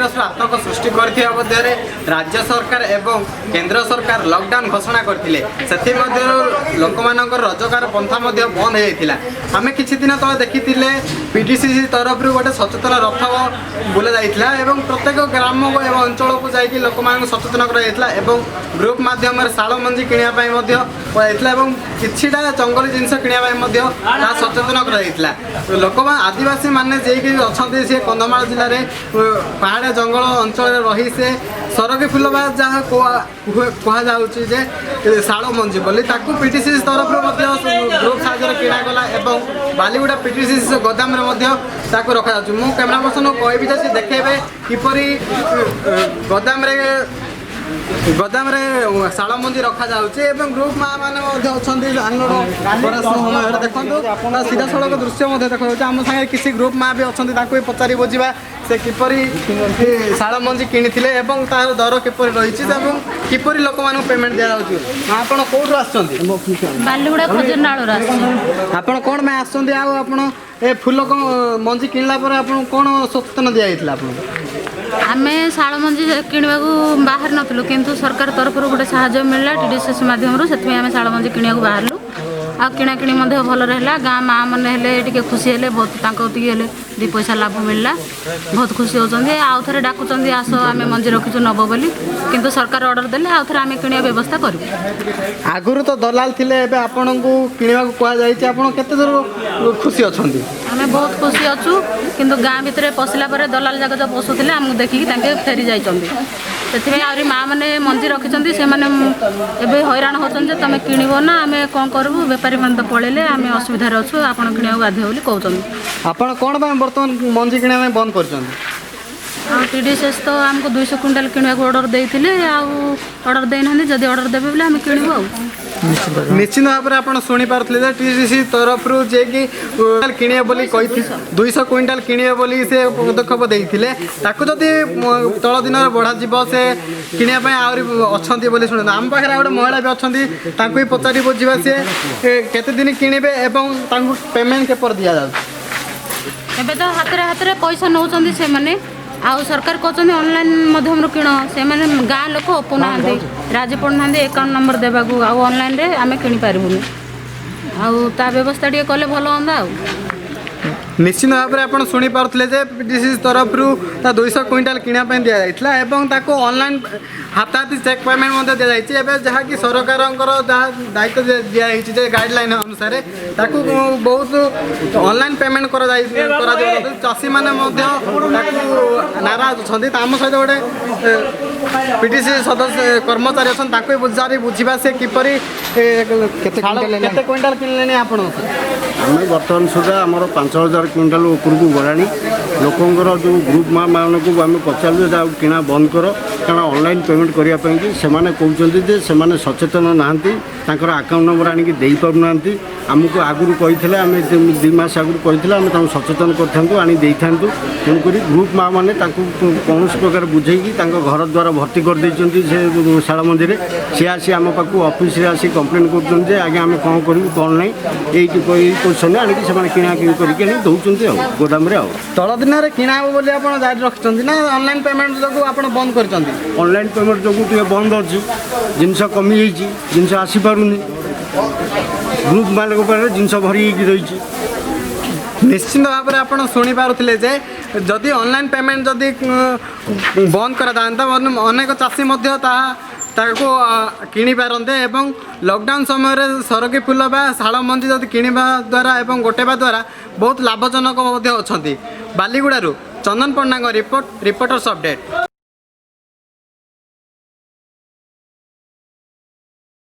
ଭାଇରସର ଆତଙ୍କ ସୃଷ୍ଟି କରିଥିବା ମଧ୍ୟରେ ରାଜ୍ୟ ସରକାର ଏବଂ କେନ୍ଦ୍ର ସରକାର ଲକଡାଉନ୍ ଘୋଷଣା କରିଥିଲେ। ସେଥିମଧ୍ୟରୁ ଲୋକମାନଙ୍କର ରୋଜଗାର ପନ୍ଥା ମଧ୍ୟ ବନ୍ଦ ହୋଇଯାଇଥିଲା। ଆମେ କିଛି ଦିନ ତଳେ ଦେଖିଥିଲେ, ପିଡିସିସି ତରଫରୁ ଗୋଟେ ସଚେତନ ରଥ ବୁଲା ଯାଇଥିଲା ଏବଂ ପ୍ରତ୍ୟେକ ଗ୍ରାମ ଏବଂ ଅଞ୍ଚଳକୁ ଯାଇକି ଲୋକମାନଙ୍କୁ ସଚେତନ କରାଯାଇଥିଲା ଏବଂ ଗ୍ରୁପ୍ ମାଧ୍ୟମରେ ଶାଳ ମଞ୍ଜି କିଣିବା ପାଇଁ ମଧ୍ୟ କୁହାଯାଇଥିଲା ଏବଂ କିଛିଟା ଜଙ୍ଗଲୀ ଜିନିଷ କିଣିବା ପାଇଁ ମଧ୍ୟ ତାହା ସଚେତନ କରାଯାଇଥିଲା। ଲୋକମାନେ, ଆଦିବାସୀ ମାନେ ଯିଏକି ଅଛନ୍ତି, ସେ କନ୍ଧମାଳ ଜିଲ୍ଲାରେ ପାହାଡ଼ ଜଙ୍ଗଲ ଅଞ୍ଚଳରେ ରହି ସେ ସରଗୀ ଫୁଲ ବା ଯାହା କୁହାଯାଉଛି ଯେ ଶାଳ ମଞ୍ଜି ବୋଲି, ତାକୁ ପିଟିସିସି ତରଫରୁ ମଧ୍ୟ ଗ୍ରୁପ୍ ସାହାଯ୍ୟରେ କିଣାଗଲା ଏବଂ ବାଲିଗୁଡ଼ା ପିଟିସିସି ଗୋଦାମରେ ମଧ୍ୟ ତାକୁ ରଖାଯାଉଛି। ମୁଁ କ୍ୟାମେରା ପର୍ସନକୁ କହିବି ଯେ ସେ ଦେଖେଇବେ କିପରି ଗୋଦାମରେ ଶାଳ ମଞ୍ଜି ରଖାଯାଉଛି ଏବଂ ଗ୍ରୁପ୍ ମା ମାନେ ମଧ୍ୟ ଅଛନ୍ତି। ଅନଲୋଡ଼ ସମୟରେ ଦେଖନ୍ତୁ, ତା ସିଧାସଳଖ ଦୃଶ୍ୟ ମଧ୍ୟ ଦେଖାଯାଉଛି। ଆମ ସାଙ୍ଗରେ କିଛି ଗ୍ରୁପ୍ ମା ବି ଅଛନ୍ତି, ତାଙ୍କୁ ବି ପଚାରି ବୁଝିବା ସେ କିପରି ଶାଳ ମଞ୍ଜି କିଣିଥିଲେ ଏବଂ ତାର ଦର କିପରି ରହିଛି ଏବଂ କିପରି ଲୋକମାନଙ୍କୁ ପେମେଣ୍ଟ ଦିଆଯାଉଛି। ମା, ଆପଣ କୋଉଠୁ ଆସିଛନ୍ତି? ବାଲିଗୁଡ଼ା ଖଜୁରନାଳରୁ ଆସିଛି। ଆପଣ କ'ଣ ପାଇଁ ଆସିଛନ୍ତି ଆଉ ଆପଣ ଏ ଫୁଲ କ'ଣ ମଞ୍ଜି କିଣିଲା ପରେ ଆପଣଙ୍କୁ କ'ଣ ସଚେତନ ଦିଆଯାଇଥିଲା ଆପଣଙ୍କୁ? ଆମେ ଶାଳ ମଞ୍ଜି କିଣିବାକୁ ବାହାରି ନଥିଲୁ, କିନ୍ତୁ ସରକାର ତରଫରୁ ଗୋଟେ ସାହାଯ୍ୟ ମିଳିଲା ଟିଡିସିଏସ୍ ମାଧ୍ୟମରୁ। ସେଥିପାଇଁ ଆମେ ଶାଳ ମଞ୍ଜି କିଣିବାକୁ ବାହାରିଲୁ ଆଉ କିଣାକିଣି ମଧ୍ୟ ଭଲରେ ହେଲା। ଗାଁ ମା ମାନେ ହେଲେ ଟିକେ ଖୁସି ହେଲେ ବହୁତ। ତାଙ୍କ ଟିକେ ହେଲେ ଦୁଇ ପଇସା ଲାଭ ମିଳିଲା, ବହୁତ ଖୁସି ହେଉଛନ୍ତି। ଆଉ ଥରେ ଡାକୁଛନ୍ତି, ଆସ, ଆମେ ମଞ୍ଜି ରଖିଛୁ, ନେବ ବୋଲି। କିନ୍ତୁ ସରକାର ଅର୍ଡ଼ର ଦେଲେ ଆଉ ଥରେ ଆମେ କିଣିବା ବ୍ୟବସ୍ଥା କରିବୁ। ଆଗରୁ ତ ଦଲାଲ ଥିଲେ, ଏବେ ଆପଣଙ୍କୁ କିଣିବାକୁ କୁହାଯାଇଛି, ଆପଣ କେତେ ଦୂର ଖୁସି ଅଛନ୍ତି? ଆମେ ବହୁତ ଖୁସି ଅଛୁ, କିନ୍ତୁ ଗାଁ ଭିତରେ ପଶିଲା ପରେ ଦଲାଲ ଯାକ ଯେଉଁ ପଶୁଥିଲେ, ଆମକୁ ଦେଖିକି ତାଙ୍କେ ଫେରି ଯାଇଛନ୍ତି। ସେଥିପାଇଁ ଆହୁରି ମା ମାନେ ମଞ୍ଜି ରଖିଛନ୍ତି, ସେମାନେ ଏବେ ହଇରାଣ ହେଉଛନ୍ତି ଯେ ତୁମେ କିଣିବ ନା ଆମେ କ'ଣ କରିବୁ, ବେପାରୀମାନେ ତ ପଳେଇଲେ, ଆମେ ଅସୁବିଧାରେ ଅଛୁ, ଆପଣ କିଣିବାକୁ ବାଧ୍ୟ ବୋଲି କହୁଛନ୍ତି। ଆପଣ କ'ଣ ପାଇଁ ବର୍ତ୍ତମାନ ମଞ୍ଜି କିଣିବା ପାଇଁ ବନ୍ଦ କରିଛନ୍ତି? ଆଉ ଟିଡିଏସ୍ ତ ଆମକୁ 200 କୁଇଣ୍ଟାଲ କିଣିବାକୁ ଅର୍ଡ଼ର ଦେଇଥିଲେ, ଆଉ ଅର୍ଡ଼ର ଦେଇନାହାନ୍ତି। ଯଦି ଅର୍ଡ଼ର ଦେବେ ବୋଲେ ଆମେ କିଣିବୁ ଆଉ। ନିଶ୍ଚିତ ଭାବରେ ଆପଣ ଶୁଣିପାରୁଥିଲେ ଯେ ଟିଡିସି ତରଫରୁ ଯିଏକି କିଣିବେ ବୋଲି କହିଥିଲେ, 200 କୁଇଣ୍ଟାଲ କିଣିବେ ବୋଲି ସେ ପଦକ୍ଷେପ ଦେଇଥିଲେ। ତାକୁ ଯଦି ତଳ ଦିନରେ ବଢ଼ାଯିବ, ସେ କିଣିବା ପାଇଁ ଆହୁରି ଅଛନ୍ତି ବୋଲି ଶୁଣନ୍ତୁ। ଆମ ପାଖରେ ଆଉ ଗୋଟେ ମହିଳା ବି ଅଛନ୍ତି, ତାଙ୍କୁ ବି ପଚାରି ବୁଝିବା ସେ କେତେ ଦିନ କିଣିବେ ଏବଂ ତାଙ୍କୁ ପେମେଣ୍ଟ କିପରି ଦିଆଯାଉଛି। ଏବେ ତ ହାତରେ ହାତରେ ପଇସା ନେଉଛନ୍ତି ସେମାନେ। ଆଉ ସରକାର କହୁଛନ୍ତି ଅନଲାଇନ୍ ମାଧ୍ୟମରୁ କିଣ। ସେମାନେ ଗାଁ ଲୋକ ଅପୁନାହାନ୍ତି, ରାଜି ପଡ଼ୁନାହାନ୍ତି ଆକାଉଣ୍ଟ ନମ୍ବର ଦେବାକୁ। ଆଉ ଅନଲାଇନ୍ରେ ଆମେ କିଣିପାରିବୁନି। ଆଉ ତା ବ୍ୟବସ୍ଥା ଟିକେ କଲେ ଭଲ ହୁଅନ୍ତା ଆଉ। ନିଶ୍ଚିତ ଭାବରେ ଆପଣ ଶୁଣିପାରୁଥିଲେ ଯେ ପିଟିସି ତରଫରୁ ତା 200 କୁଇଣ୍ଟାଲ କିଣିବା ପାଇଁ ଦିଆଯାଇଥିଲା ଏବଂ ତାକୁ ଅନଲାଇନ୍ ହାତାହାତି ଚେକ୍ ପେମେଣ୍ଟ ମଧ୍ୟ ଦିଆଯାଇଛି। ଏବେ ଯାହାକି ସରକାରଙ୍କର ଯାହା ଦାୟିତ୍ୱ ଦିଆଯାଇଛି ଯେ ଗାଇଡ଼ଲାଇନ୍ ଅନୁସାରେ ତାକୁ ବହୁତ ଅନଲାଇନ୍ ପେମେଣ୍ଟ କରାଯିବ, ଚାଷୀମାନେ ମଧ୍ୟ ତାକୁ ନାରାଜ ଅଛନ୍ତି। ତ ଆମ ସହିତ ଗୋଟେ ପିଟିସି ସଦସ୍ୟ କର୍ମଚାରୀ ଅଛନ୍ତି, ତାଙ୍କୁ ବି ବୁଝାରି ବୁଝିବା ସେ କିପରି କେତେ କୁଇଣ୍ଟାଲ କିଣିଲେଣି ଆପଣ? ଆମେ ବର୍ତ୍ତମାନ ସୁଦ୍ଧା ଆମର 5000 କୁଇଣ୍ଟାଲ ଉପରକୁ ଗଲାଣି। ଲୋକଙ୍କର ଯେଉଁ ଗ୍ରୁପ୍ ମା ମାନଙ୍କୁ ଆମେ ପଚାରିଲୁ ଯେ ଆଉ କିଣା ବନ୍ଦ କର, କାରଣ ଅନଲାଇନ୍ ପେମେଣ୍ଟ କରିବା ପାଇଁକି ସେମାନେ କହୁଛନ୍ତି ଯେ ସେମାନେ ସଚେତନ ନାହାନ୍ତି, ତାଙ୍କର ଆକାଉଣ୍ଟ ନମ୍ବର ଆଣିକି ଦେଇପାରୁନାହାନ୍ତି। ଆମକୁ ଆଗରୁ କହିଥିଲେ, ଆମେ 2 ମାସ ଆଗରୁ କହିଥିଲେ, ଆମେ ତାଙ୍କୁ ସଚେତନ କରିଥାନ୍ତୁ, ଆଣି ଦେଇଥାନ୍ତୁ। ତେଣୁକରି ଗ୍ରୁପ୍ ମା ମାନେ ତାଙ୍କୁ କୌଣସି ପ୍ରକାର ବୁଝେଇକି ତାଙ୍କ ଘର ଦ୍ୱାର ଭର୍ତ୍ତି କରିଦେଇଛନ୍ତି ସେ ଶାଳ ମଞ୍ଜିରେ। ସିଏ ଆସି ଆମ ପାଖକୁ ଅଫିସରେ ଆସି କମ୍ପ୍ଲେନ୍ କରୁଛନ୍ତି ଯେ ଆଜ୍ଞା, ଆମେ କ'ଣ କରିବୁ କ'ଣ ନାହିଁ। ଏଇଠି ଏଇ ପୋଜିସନ୍ରେ ଆଣିକି ସେମାନେ କିଣାକିଣି କରିକି ଆଣିକି ଦେଉଛନ୍ତି ଆଉ ଗୋଦାମରେ ଆଉ। ତଳ ଦିନରେ କିଣା ହେବ ବୋଲି ଆପଣ ଜାରି ରଖିଛନ୍ତି ନା ଅନଲାଇନ୍ ପେମେଣ୍ଟ ଯୋଗୁଁ ଆପଣ ବନ୍ଦ କରିଛନ୍ତି? ଅନଲାଇନ୍ ପେମେଣ୍ଟ ଯୋଗୁଁ ଟିକେ ବନ୍ଦ ଅଛି। ଜିନିଷ କମିଯାଇଛି, ଜିନିଷ ଆସିପାରୁନି। ଗ୍ରୁପ୍ ମାନଙ୍କ ପାଖରେ ଜିନିଷ ଭରି ହେଇକି ରହିଛି। ନିଶ୍ଚିତ ଭାବରେ ଆପଣ ଶୁଣିପାରୁଥିଲେ ଯେ ଯଦି ଅନଲାଇନ୍ ପେମେଣ୍ଟ ଯଦି ବନ୍ଦ କରାଯାଆନ୍ତା, ଅନେକ ଚାଷୀ ମଧ୍ୟ ତାହା ତାକୁ କିଣିପାରନ୍ତେ ଏବଂ ଲକଡାଉନ୍ ସମୟରେ ସରଗୀ ଫୁଲ ବା ଶାଳ ମଞ୍ଜି ଯଦି କିଣିବା ଦ୍ୱାରା ଏବଂ ଗୋଟେଇବା ଦ୍ୱାରା ବହୁତ ଲାଭଜନକ ମଧ୍ୟ ଅଛନ୍ତି। ବାଲିଗୁଡ଼ାରୁ ଚନ୍ଦନ ପଣ୍ଡାଙ୍କ ରିପୋର୍ଟ, ରିପୋର୍ଟର୍ସ ଅପଡେଟ୍।